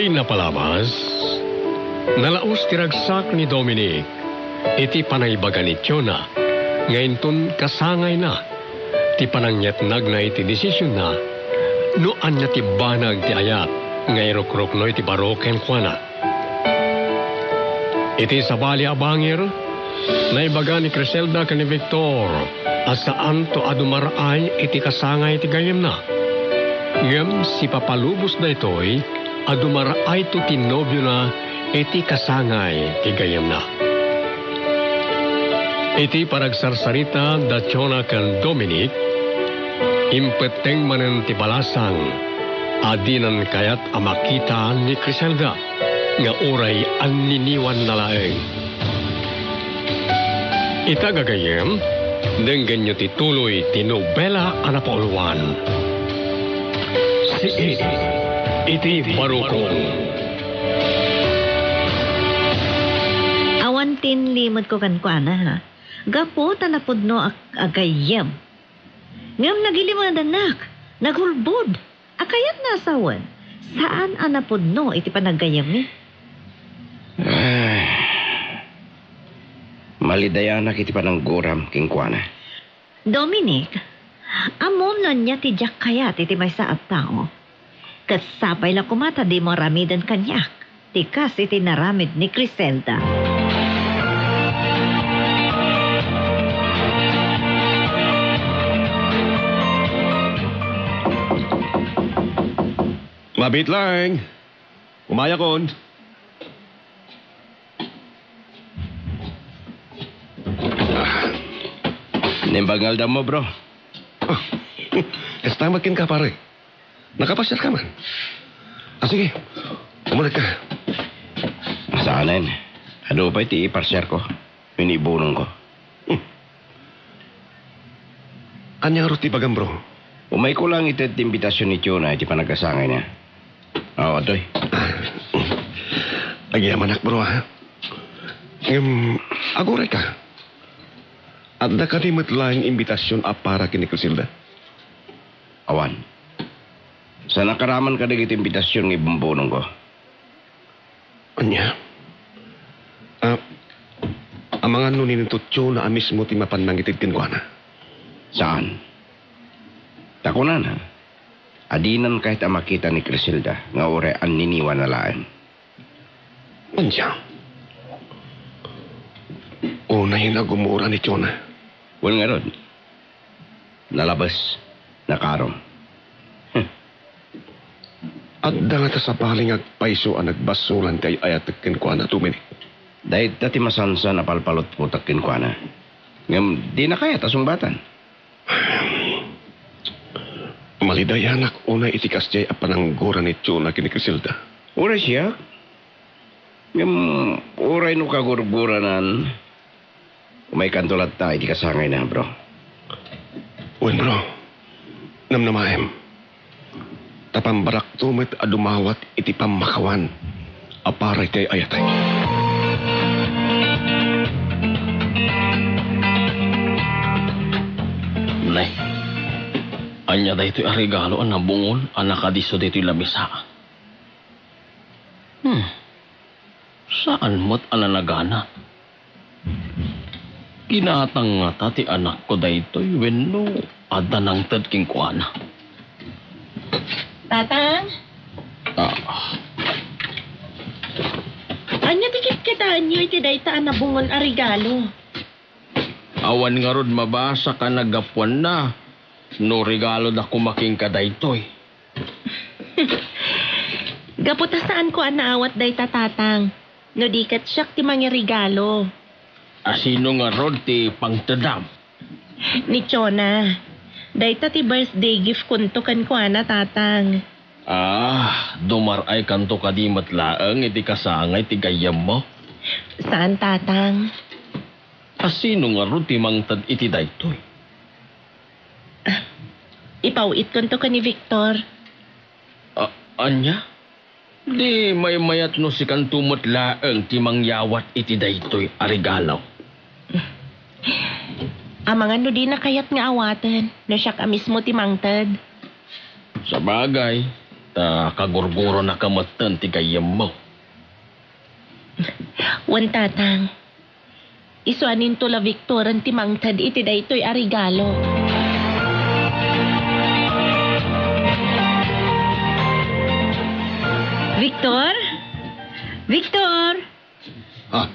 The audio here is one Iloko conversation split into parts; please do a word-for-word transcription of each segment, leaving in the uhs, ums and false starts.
Napalabas, nalaus ti ragsak ni Dominic iti panangibaga ni Tiona nga inton kasangayna ti panangyatnagna iti desisionna no ania ti banag ti ayat nga irukruknoy ti baro kenkuana. Iti sabali a bangir, naibaga ni Criselda ken ni Victor a saanto a dumaraay iti kasangay ti gayyemna. Ngem sipapalubos daytoy a dumaraayto ti nobiona iti kasangay ti gayyemna. Iti panagsarsarita da Tiona ken Dominic, impetteng manen ti balasang a dinan kayat a makita ni Criselda nga uray anniniwanna laeng. Ita gagayyem, denggenyo ti tuloy ti nobela a napauluan. Siid iti barukong. Awan ti inlimetko kenkuana, ha? Gapu ta napudno a, a gayyem. Ngem nagilimedannak, naghulbod. A kayatna a sawen, saan a napudno iti panaggayyemmi. Ay, malidayanak iti panangguram kenkuana. Dominic, ammom no ania ti diak kayat iti maysa a tao. Ket sapay la koma ta dimo aramiden kaniak ti kas iti naramid ni Criselda. Mabiit laeng. Umayakon. Ah. Naimbag nga aldawmo, bro. Ah. Kasta met kenka, pare. Nakapasiarka man. Ah, sige. Umunegka. Saanen. Adu pay ti iparsiarko. Wenno ibunongko. Hmm. Ania ngarud ti ibagam, bro? Umayko lang ited ti imbitasion ni Tiona iti panagkasangayna. Aw, adtoy. Agyamanak, bro, ha? Ngem, agurayka. Adda kadi met laeng imbitasion a para ken ni Criselda? Awan. Saan a karaman kadagiti imbitasion nga ibumbunongko. Ania? Ah, amangan no ni Tiona a mismo ti mapan nangited kenkuana? Saan? Ta kunana, a dinan kayat a makita ni Criselda nga uray anniniwana laeng. Ania? Unay nga gumura ni Tiona. Wen ngarud. Nalabes, nakaarong. Hmm. Adda ngata sabali nga agpayso a nagbasolan ti ay-ayatek kenkuana, Dominic. Dayta ti masansan a palpalutpotek kenkuana. Ngem dina kayat a sungbatan. Malidayanak unay iti kasdiay a pananggura ni Tiona ken ni Criselda. Uray siak. Ngem uray no kagurguranan, umaykanto latta iti kasangayna, bro. Wen, bro. Namnamaem. Ta pambarakto met a dumawat iti pammakawan a para iti ay-ayatek. Ne, ania daytoy a regalo a nabungol a nakadisso ditoy lamisa? Hmm. Saan met a nanagana? Kinatang ngata ti anakko daytoy wenno adda nangted kenkuana? Tatang? Ah. Ania ti kitkitaenyo iti dayta a nabungol a regalo? Awan ngarud mabasa a naggapuanna no regaloda koma kenka daytoy. Gapu ta saanko a naawat dayta, Tatang, no di ket siak ti mangiregalo. A sino ngarud ti pangtedam? Ni Tiona. Dayta ti birthday gift konto kenkuana, Tatang. Ah, dumar-aykanto kadi met laeng iti kasangay ti gayyemmo? Saan, Tatang. A sino ngarud ti mangted iti daytoy? Ah, ipaw-itkonto ken ni Victor. A-, ania? Di maymayat no sikanto met laeng ti mangyawat iti daytoy a regalo. Amangan no dina kayat nga awaten no siak a mismo ti mangted. Sabagay, Ta kagurguronaka metten ti gayyemmo. Wen, Tatang. Isuaninto la Victoran ti mangted iti daytoy a regalo. Victor? Victor? Ah,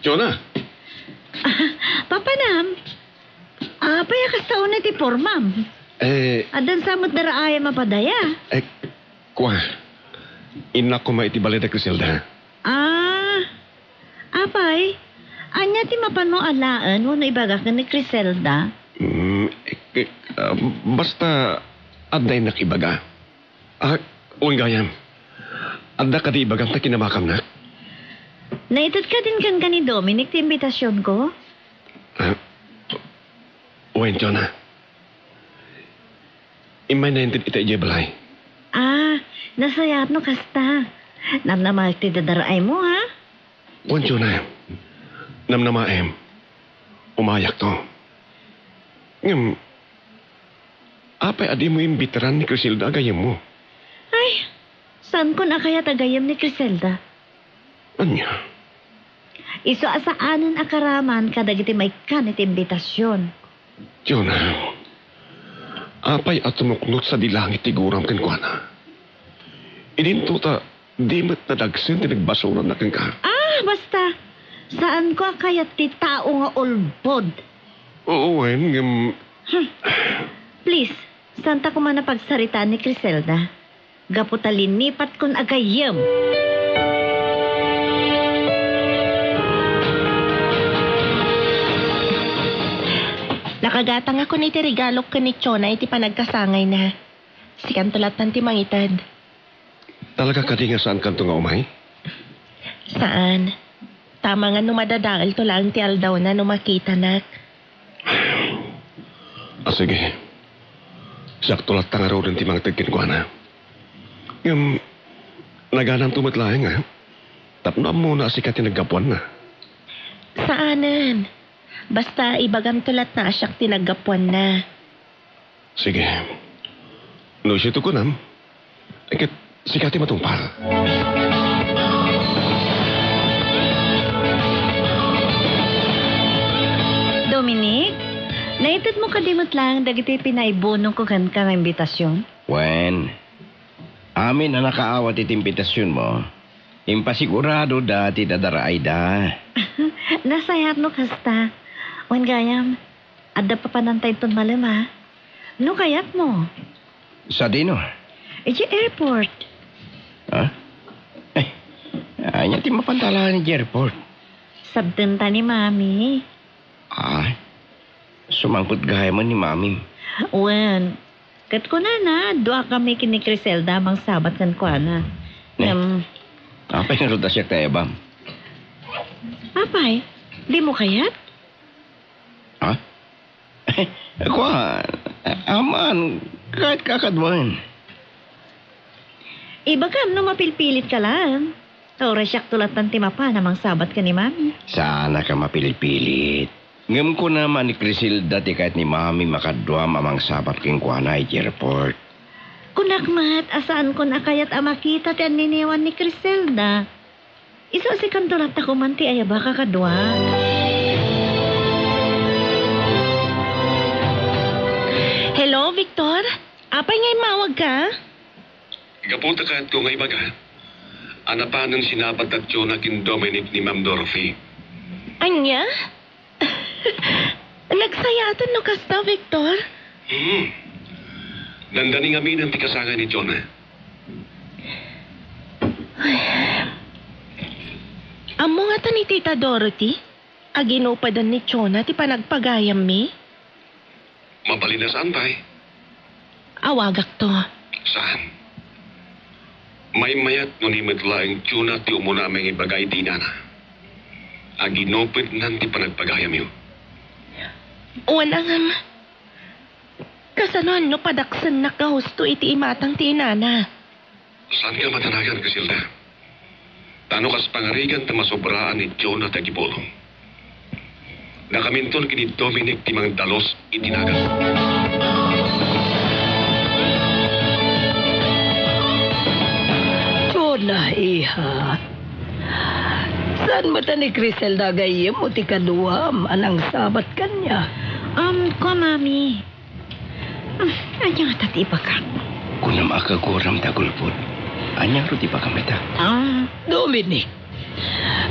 Jonah. Papanam? Apay a kasta unay ti pormam? Eh, addan sa met daraayam a padaya? Eh, kua, innak koma iti balay da Criselda. Ah, apay, ania ti mapanmo alaen wenno ibaga ken ni Criselda? Mm, eh, eh, ah, basta adda innak ibaga. Ah, wen gayam. Adda kadi ibagam ta kinamakamnak? Naited kadin kenka ni Dominic ti imbitasionko? Ah, wen, Jonah. Immay nainted ita idiay balay. Ah, nasayaat no kasta. Namnamaek ti dadaraaymo, ha? Wen, Jonah. Namnamaem. Umayakto. Ngem, apay a dimo imbitaran ni Criselda a gayyemmo? Ay, saankon a kayat a gayyem ni Criselda. Ania? Isu a saanen a karaman kadagiti maikkan iti imbitasion. Jonah, apay a tumuknot sadi langit ti guram kenkuana? Idinto ta di met nadagsen ti nagbasolna kenka. Ah, basta! Saanko a kayat ti tao nga ulbod. Oo, wen, ngem... Hmm. Please, saanta koma a pagsaritaan ni Criselda. Gapu ta linipatkon a gayyem. Nakagatangakon iti regalok ken ni Chona iti panagkasangayna. Sikanto lattan ti mangited. Talaga kadi nga saankanto nga umay? Saan. Tama nga no madadaelto laeng ti aldawna no makitanak. Ah, sige. Siakto latta ngaruden ti mangted kenkuana. Ngem, naganamto met laeng, a? Tapno ammona a sika ti naggapuanna. Saanen. Basta ibagamto latta a siak ti naggapuanna. Sige. No isu ti kunam, ket sika ti matungpal. Dominic, naitedmo kadi met laeng dagiti pinaibunongko kenka nga imbitasion? Wen, amin a nakaawat iti imbitasionmo, impasiguradoda ti dadaraayda. Nasayaat no kasta. Wen gayam, adda papananta inton malem, a? No kayatmo. Sadino? Idiay airport. Ha? Eh, ania ti mapanta laeng idiay airport? Sabdenta ni Mami. Ah, sumangpet gayam ni Mami. Wen, ket kunana, duakami ken ni Criselda a mangsabat kenkuana. Ne? Ngem, apay ngarud a siak ti ayabam? Apay, dimo kayat? Ha? Kua, aman, kayatka a kaduaen. Ibagam no mapilpilitka laeng. Uray siakto lattan ti mapan a mangsabat ken ni Mami. Saanka a mapilpilit. Ngem kunam a ni Criselda ti kayat ni Mami a kaduam a mangsabat kenkuana iti airport. Kunak met a saankon a kayat a makita ti anniniwan ni Criselda. Isu a sikanto latta koman ti ayabak a kadua. Hello, Victor? Apay nga immawagka? Gapu ta kayatko nga ibaga a napanen sinabat da Jonah ken Dominic ni Ma'am Dorothy. Ania? Nagsayaatan no kasta, Victor? Hmm. Dandani ngaminen ti kasangay ni Jonah. Ay. Ammo ngata ni Tita Dorothy a ginupeden ni Jonah ti panagpagayammi? Mabalin a saan pay. Awagakto. Saan? Maymayat no ni met laeng Jonah ti umuna a mangibaga iti inana a ginupednan ti panagpagayamyo. Wen, ngem, kasanoan no padaksennak nga husto iti imatang ti inana? Saanka a madanagan, Criselda. Ta no kas pangarigan ta masobraan ni Jonah ti agipulong. Dakaminton ken ni Dominic ti mangdalus iti nagan. Ha? Saan met a ni Criselda a gayyemmo ti kaduam a nangsabat kaniak? Um, kua, Mami. Um, ania ngata ti ibagak? Kunam a kaguram ta gulbod. Ania ngarud ti ibagam ita? Ah. Dominic,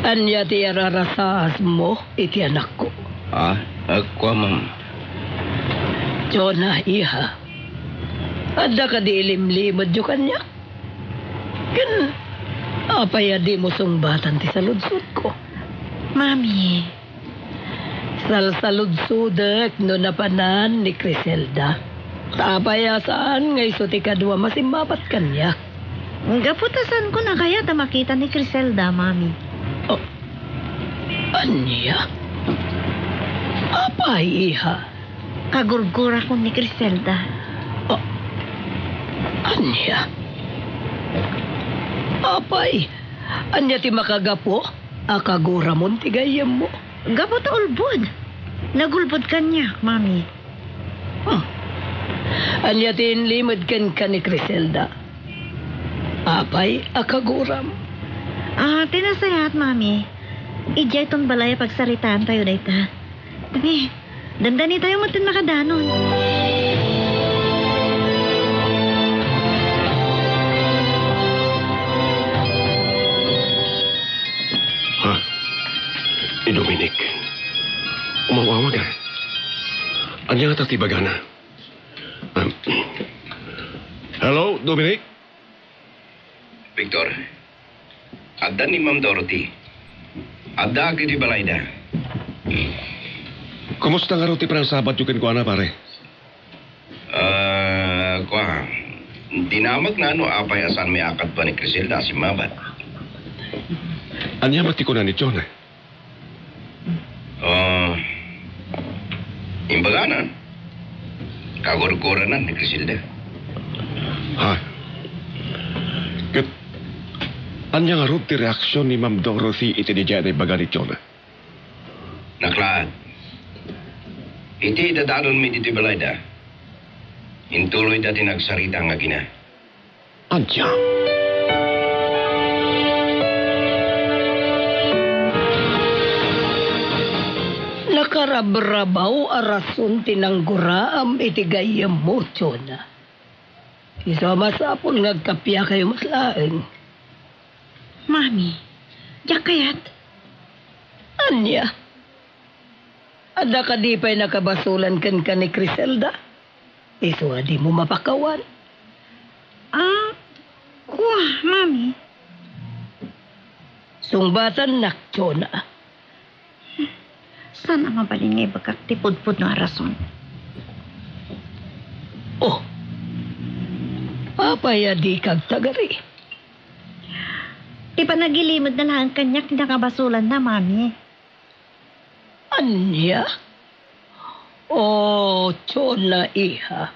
ania ti ararasaasmo iti anakko? Ah, ah, kua, Ma'am. Jonah, iha. Adda kadi ilimlimedyo kaniak? Ken apay a dimo sungbatan ti saludsodko? Mami. Salsaludsodek no napanan ni Criselda. Ta apay a saan nga isu ti kaduam a simmabat kaniak? Gapu ta saanko a kayat a makita ni Criselda, Mami. Oh, ania? Apay, iha? Kagurgurakon ni Criselda. Ah, ania? Apay, ania ti makagapu a kaguramon ti gayyemmo? Gapu ta ulbod. Nagulbod kaniak, Mami. Hmm. Ania ti inlimed kenka ni Criselda? Apay a kaguram? Ah, ti nasayaat, Mami. Idiay ton balay a pagsaritaantayo dayta. Dami, dandanitayo metten makadanon. Ha? Ni Dominic. Umaw-awag, ah. Ania ngata ti ibagana? Um, hello, Dominic? Victor, adda ni Ma'am Dorothy. Adda iti balayda. Kumusta ngarud ti panangsabatyo kenkuana, pare? Ah, kua, dinamagna no apay a saan maikadua ni Criselda a simmabat. Ania met ti kuna ni John? Ah, imbagana, kagurguranan ni Criselda. Ha? Ket ania ngarud ti reaksion ni Ma'am Dorothy iti diay a naibaga ni Jonah? Naklaat. Iti dadanonmi ditoy balayda, intuloyda ti nagsarita nga agina. Ania? Nakarabrabaw a rason ti nangguraam iti gayyemmo, Jonah. Isu a masapul nga agkappiakayo met laeng. Mami, diak kayat. Ania? Adda kadi pay nakabasolan kenka ni Criselda? Isu a dimo mapakawan. Ah, kua, Mami. Sungbatannak, Jonah. Saan a mabalin nga ibagak ti pudpudno a rason? Oh. Apay a dika agtagari? Ti panagilimed na laeng kaniak ti nakabasolanna, Mami. Ania? Oh, Jonah, iha.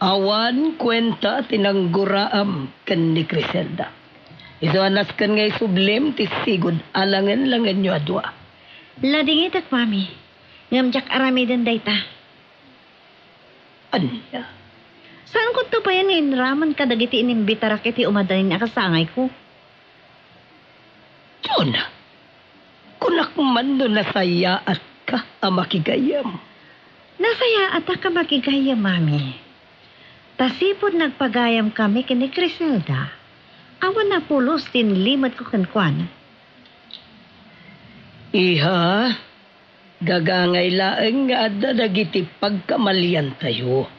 Awan kuenta ti nangguraam ken ni Criselda. Isu a nasken nga isublim ti sigud a langen-langenyo a dua. Ladingitek, Mami. Ngem diak aramiden dayta. Ania? Saanko tupayen nga inraman kadagiti inimbitarak iti umadanin a kasangayko? Jonah, kunak man no nasayaatka a makigayyem. Nasayaatak a makigayyem, Mami. Ta sipud nagpagayyemkami ken ni Criselda, awan a pulos ti inlimedko kenkuana. Iha, gagangay laeng nga adda dagiti pagkamaliantayo.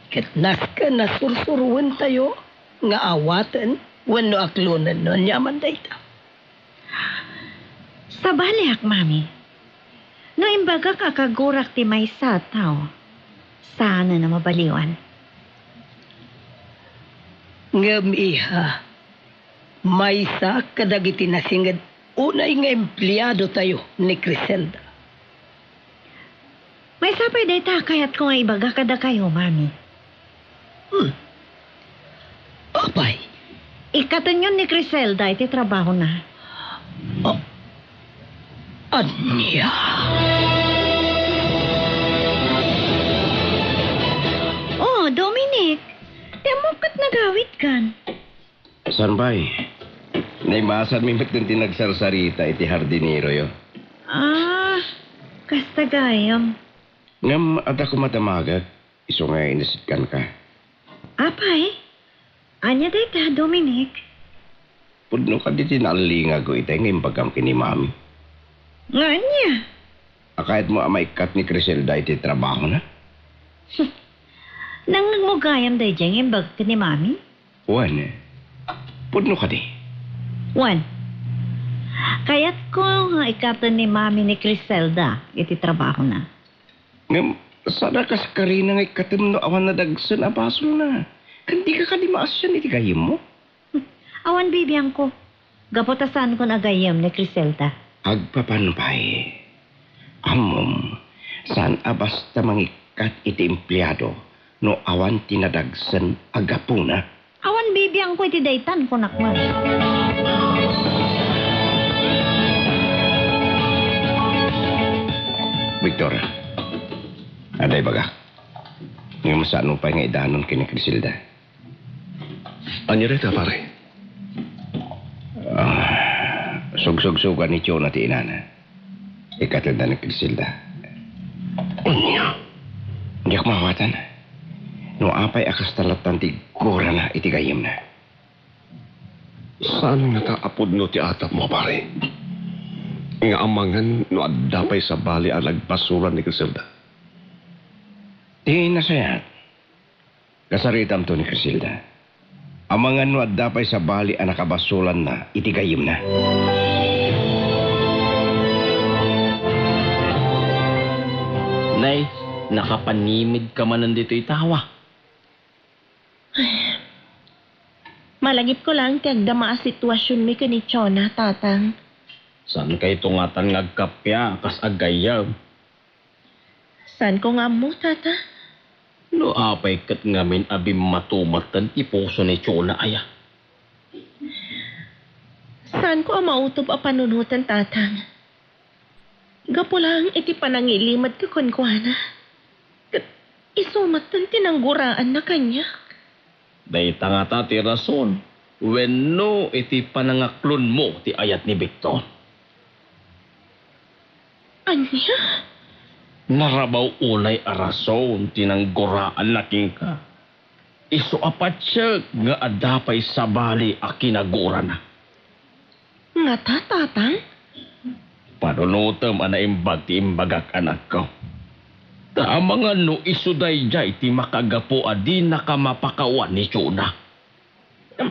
Ket nasken a sursuruentayo nga awaten wenno aklonen no aniaman dayta. Sabaliak, Mami. No imbagak a kagurak ti maysa a tao, saanen a mabaliwan. Ngem, iha, maysa kadagiti nasinged unay nga empleadotayo ni Criselda. Maysa pay dayta a kayatko nga ibaga kadakayo, Mami. Hmm. Apay? Ikkatenyon ni Criselda iti trabahona. Ah, ania? Oh, Dominic, ti ammok ket nagawidkan. Saan pay? Naimasanmi met ti nagsarsarita iti hardinero yo. Ah, kasta gayam. Ngem adda koma damagek, isu nga inisitkanka. Apay? Ania dayta, Dominic? Pudno kadi ti naallingago itay nga imbagam ken ni Mami. Nga ania? A kayatmo a maikkat ni Criselda iti trabahona? Nangngegmo gayam daydiay nga imbagak ken ni Mami? Wen, pudno kadi? Wen, kayatko nga ikkaten ni Mami ni Criselda iti trabahona. Ngem, saan a kas karina nga ikkatem no awan nadagsen a basolna? Ken dika kadi maasian iti gayyemmo? Awan bibiangko. Gapu ta saankon a gayyem ni Criselda. Agpapan pay. Ammom, saan a basta mangikkat iti empleado no awan ti nadagsen a gapuna. Awan bibiangko iti daytan, kunak met. Victor, adda ibagak. Ngem saan pay nga idanon ken ni Criselda. Ania dayta, pare? Ah, sugsugsugan ni Chona ti inana. Ikatenda ni Criselda. Ania? Diak maawatan. No apay a kasta lattan ti gurana iti gayyemna. Saan ngata a pudno ti atapmo, pare? Nga amangan no adda pay sabali a nagbasolan ni Criselda? Ti nasayaat, kasaritamto ni Criselda. Amangan no adda pay sabali a nakabasolanna iti gayyemna. Nay, nakapanimid ka manen ditoy tawa. Malagipko laeng ti agdama a situasionmi ken ni Chona, Tatang. Saankayto ngatan nga agkappia a kas agayyem? Saanko nga ammo, Tata. No apay ket ngamin a bimmato metten ti puso ni Chona aya? Saanko a mautob a panunoten, Tatang. Gapu laeng iti panangilimed kenkuana. Ket isu metten ti nangguraanna kaniak. Dayta ngata ti rason wenno iti panangaklonmo ti ayat ni Victor. Ania? Narabaw unay a rason ti nangguraanna kenka. Isu a patiek nga adda pay sabali a kinagurana. Ngata, Tatang? Panunotem a naimbag ti imbagak, anakko. Ta amangan no isu daydiay ti makagapu a dinaka mapakawan ni Chona. Um,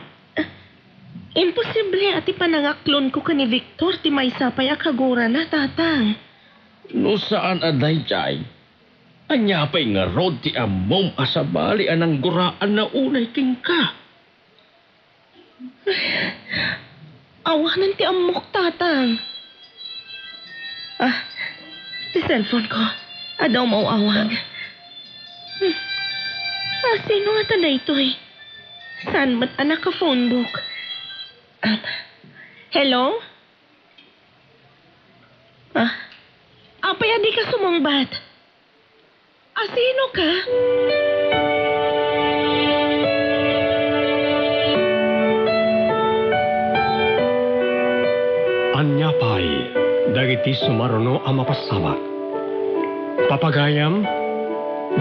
imposible a ti panangaklonko ken ni Victor ti maysa pay a kagurana, Tatang. No saan a daydiay, ania pay ngarud ti ammom a sabali a nangguraanna unay kenka? Awanen ti ammok, Tatang. Ah, ti cellphone ko. Adda umaw-awag. Hmm. Ah, sino ngata daytoy? Saan met a naka-phone book? Ah, hello? Ah, apay a dika sumungbat? A sino ka? Ania pay dagiti sumaruno a mapasabak? Papagayam,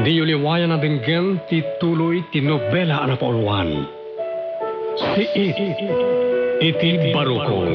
diyo liwayan a denggen ti tuloy ti nobela a napauluan, Siit iti Barukon.